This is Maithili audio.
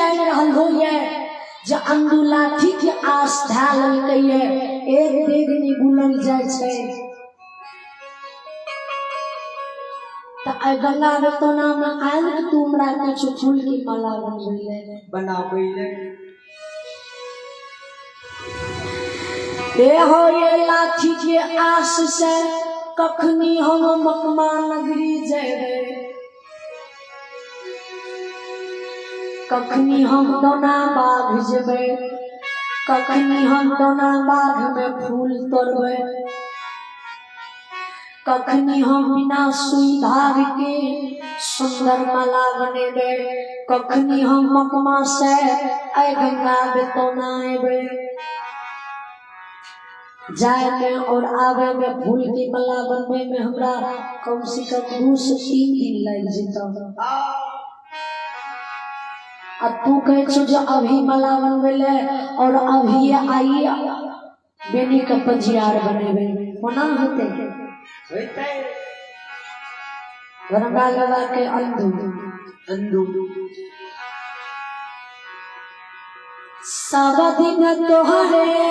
जानि रहलो ये जे अंदू लाठी के आस धए लेलकै ये, एक डेग नहि बुलल जाइ छै। तऽ आइ गंगा बेतौना मे आयल कि तू हमरा किछु फूल के माला बनबै ले, बनाबै ले। ए हो ये लाठी के आस से कखनी हम मकमा नगरी जेबै, कखनी हम दोना बाघ जेबै, कखनी हम दोना बाघ में फूल तोड़बै, कखनी हम बिना सुई धाग के सुंदर माला बनेबै, कखनी हम मकमा से ऐ गंगा बेतौना एबै। जाय में और आवे में फूल के माला बनबै में हमरा कम से कम 2 से 3 दिन लागि जेतौ। आ तू कहै छौ जे अभी माला बनबै ले और अभी आइए बेनी के पंजियार बनेबै, कोना होतै? होतै। गंगा बाबा के अंधू अंधू सब दिन तोहरे।